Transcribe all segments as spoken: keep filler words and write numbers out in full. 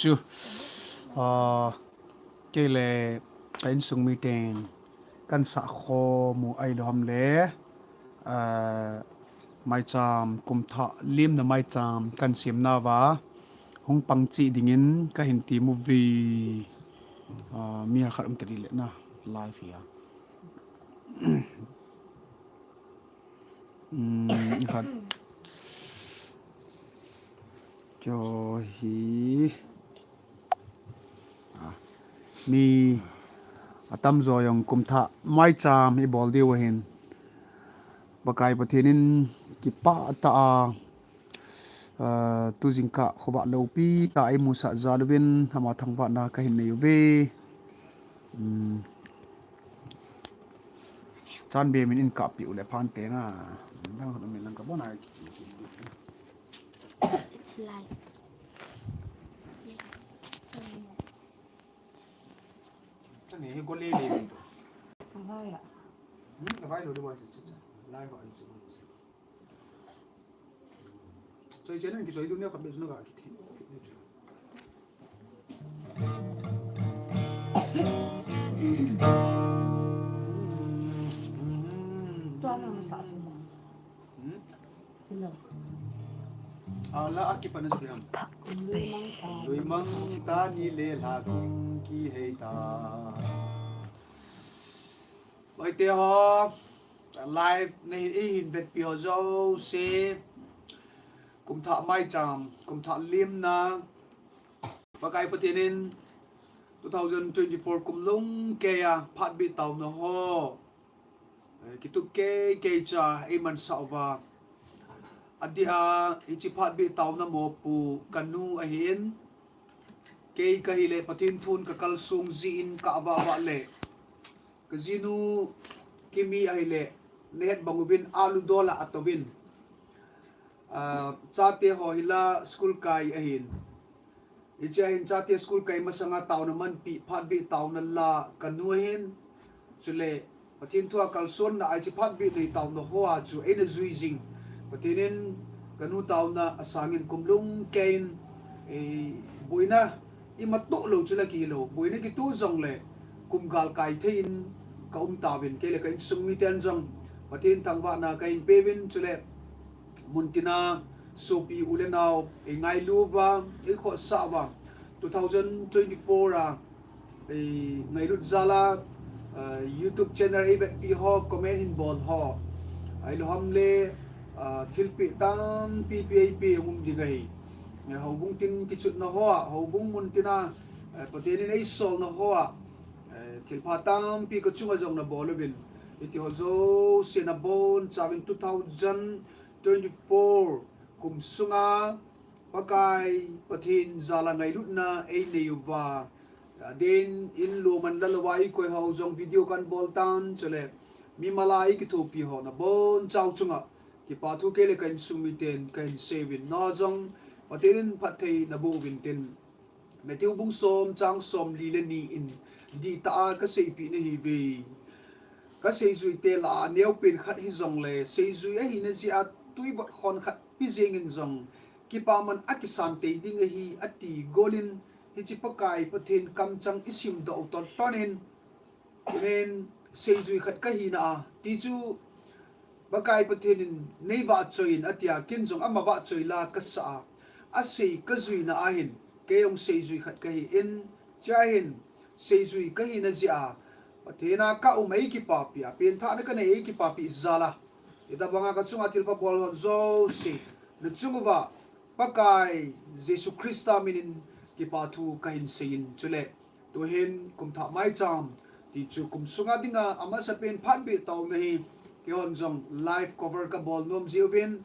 chu, ah, kei le ka insung miten kan sah khom u ahilou ham le, ah, maicham, kumthah limna maicham kan siam nauva hung pang cheh dingin ka hin ti uve. Ah, mi khat um tadi le na live hi a. Um, khat. Cho hi. Ah, mi atamjo jong kumthah maicham i bol diu ahin, Pakai Pathen in kipah tah a, ah, tu jingkah khovah loupi tah a eimusah jal uvin ama thangvahna ka hin nei uve. Um, Chanbia min in kapeh u le phante na. Lang hon min lang ka bon a. It's live. Tani hi go le le min to. Avai a. Hmm, avai lou le wa si si. Live a si. Choi chen ki choi du ne khat be na ga ki thi. Tua na sa chu. Hmm? Hello. Ala a kipan na chu le ham. Lui mang ta ni le la kum kihei ta. Oi te ho, live nei ei hin vetpi ho jouse. Kumthah maicham, kumthah limna. Pakai Pathen in two thousand twenty-four kum lungkei a phatbeh taona ho, eh, kitup kei kei cha eimansah uva. Adeh a hiche phatbeh taona mopo kanu ahin. Kei kahi le Pathen thun ka kalsong jin ka avah vah le. Ka jinu Kimi ahile, nahet bang uvin alu dol a atouvin. Ah, chate ho hi la school kai ahin. Hiche ahin chate school kai masanga taona manpi, phatbeh taona la kanu ahin. Chule, Pathen thua kalsonna a hiche phatbeh nei taona hoa chu eina jui jing. Pathen in kanu taona asangin kum lungkei in, eh, boina ima toh lou chu la kihilou, boina kitoh jongle kum galkai thei in ka um tauvin, kei le ka insung miten jong Pathen thangvahna ka hin peuvin, chule muntina sopi u le nao eingailu uva, eikhohsah uva, two thousand twenty-four a, eh, ngailut jal a, ah, YouTube channel eivetpi ho, comment hin bol ho, ahilou ham le, ah, thilpeh tampi pi eipe um ding ahi. Eh, houbung tin kichutna hoa, houbung muntina, eh, Pathen in eisolna hoa, eh, thilpha tampi ka chunga jong nabol uvin. Hiti ho jouse nabonchauvin two thousand twenty-four kum sunga Pakai Pathen jal a ngailutna einei uva. Adeh in lomang la louva eikoi ho jong video kan bol tan, chule mimal a eikithopi ho nabonchau chunga kipa thu kei le ka insung miten ka hin seiyuvin, na jong Pathen in phatthei naboh uvin tin. Matthew bung som chang somli le ni in dihtah a ka seipeh nahiuve. Ka seijui te lah a aneopen khat hijongle, seijui ahina jeh a tui vot khon khat pe jeng in jong kipaman akisan tei ding ahi, ati gol in, hiche Pakai Pathen kamchang isimdoh u toh lhon in, Amen. Seijui khat kahina a, ti chu Pakai Pathen in nei vahchoi in atia, ken jong ama vahchoi la kasah a. Asei kajuina ahin, kei jong seijui khat kahi in, chua hin, seijui kahina jeh a, Pathen a ka um eikipapi a, penthahna kanei eikipapi jal a. Hitobang a ka chunga thilpha bol ho jouse, na chung uva, Pakai Jesu Christa min in kipa thu kahin sei in, chule, tuhin kumthah maicham, ti chu kum sunga dinga amasapen phatbeh taona hi, keihon jong live cover kabol nom jiuvin,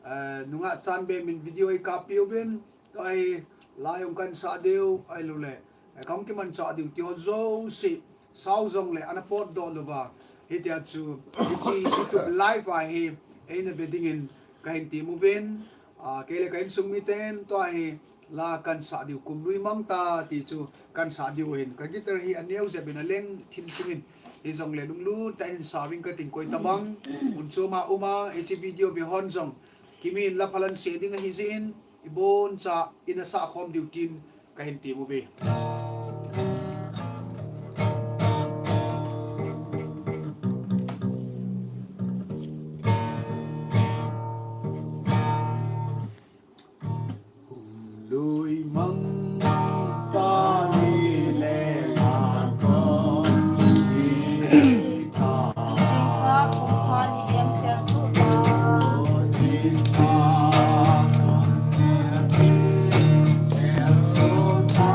eh, nungah Chanbia min video eikappi uvin, tua hi la jong kan sah diu, ahilou le, eh, kahung kimanchah diu, ti ho jouse, sao jongle ana potdoh louva, hitia chu, hiche YouTube live a hi, eina ve dingin, kahin ti uvin, ah, kei le ka insung miten, tua hi, la kan sah diu, kum lui mang ta, ti chu kan sah diu ahin. Ka guitar hi aneo jep in aleng thim thim in. Hijongle lunglut tah in sauving kating, koi tabang mun chom a um a, hiche video ve hon jong, Kimi in la phalan sei ding ahi jeh in, iboncha ina sah khom diu tin, Kahin ti mu ve. Kumlui mang pa ni le la ko ni ta. Kum pha ni em ser su ta. Sin pa ni em ser su ta.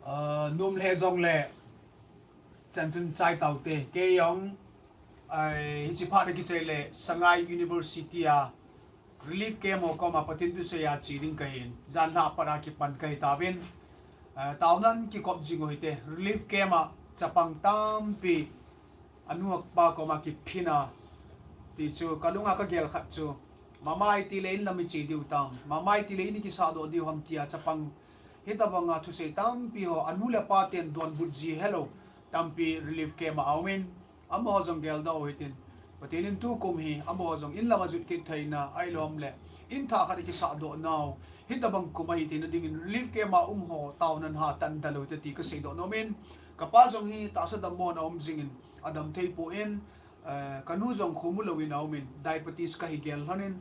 Ah, nom le jong le, chan chun chai taute. Kei jong, ai, hiche phat a kichai le, Sangai University a relief camp ho koma Pathen thusei a che ding kahin, jan lha pat a kipan kahi tauvin. Ah, taona kikop jing u hite, relief camp a chapang tampi anu apa koma kiphin a, ti chu kalunga kagel khat chu, mama iti le in lam iche diu tam, mama iti le in ikisah doh diu ham tia chapang hitabanga thusei tampi ho, anu le apa ten donbut ji helou tampi relief camp a aumin, amaho jong geldoh u hitin, Pathen in tukum hi amaho jong in lam ajot kit theina, ahilou le in thah khat ikisah doh nau, hitabang kum ahi theina dingin relief camp a um ho taonan ha tan da lou te ti kasei doh nomin, kapa jong hi tahsa dammo na um jingin adam thei pon, eh, kanu jong khomu louvin aumin, diabetes kahi gel lhonin,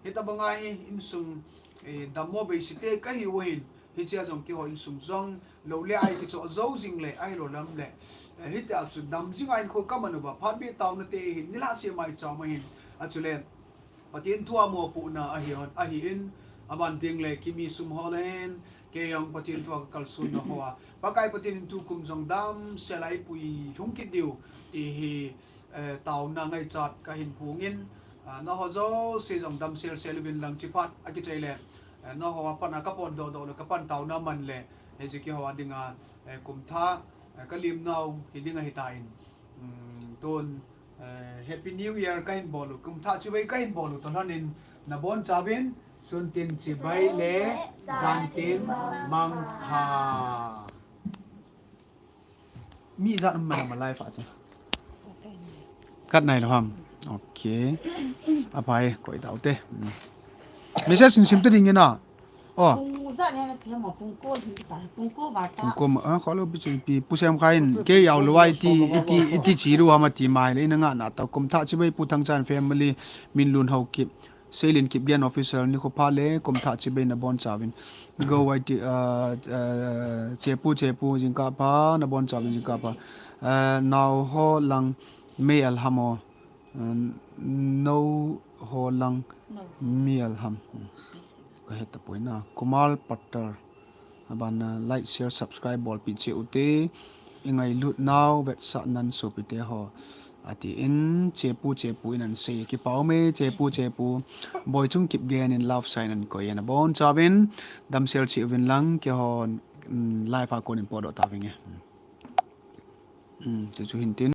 hitabanga hi insung, eh, dammo veisite kahi uhin, hichea jong keiho insung jong lou le ai kichoh jou jing le, ahilou lam le, eh, hitia chu dam jinga in kho kaman uva, phat beh taona te hin, nilhah sema icham ahin, achule, Pathen thu a mopohna ahi, ahin, aban ding le, kimi sum ho le hin, kei jong Pathen thu a kakalsonna hoa, Pakai Pathen in tukum jong damsel a eipui lhung kit diu, ti hi, eh, taona ngaichat kahin phongin, ah, nangho jouse jong damsel sel uvin lang, hiche phat a kichai le, eh, nangho a pat a kapan doh doh le kapan taona man le, hiche keiho a dinga, eh, kum thah, eh, kalim nau hi ding ahitan, um, tun, eh, Happy New Year kahin bol u, kum thah chibai kahin bol u, toh lhonin nabonchauvin, sun tin chibai le jan tin mangpha. Mi ijat um mana ma live a chu. Cut nai lou ham. Okay. Aphai, koi taute. Hmm. Message in sim te ding ina. Oh. Pung ijat ne na ti ham, pung ko hi ta, pung ko va ta. Pung ko ma, ah, kho lou pi chu pi, Pu Semkhai in, kei jao lou a iti, iti, iti chi lou ham ati mai le, ina ngah na ta, kum thah chibai Pu Thangcha family, Minlun Haokip. Seilin Kipgen Official, nikho pha le kum thah chibai nabonchauvin. Go Y T, ah, ah, Chepu, Chepu, jingkah pha, nabonchauvin jingkah pha. Ah, nao ho lang mei alham o. Ah, nou ho lang mei alham. Kahe tapoi na. Kumar Pattar. Aban, ah, like, share, subscribe bolpeh cheh ute. Ingailut nau vetsahnan sopite ho. Atin, Chepu, Chepu in ahin sei. Kipa ume, Chepu, Chepu. Boichung Kipgen in love sign ahin koi e, nabonchauvin. Damsel cheh uvin lang, keiho, mm, live a konin potdoh tavinge. Mm, chuchu hintin.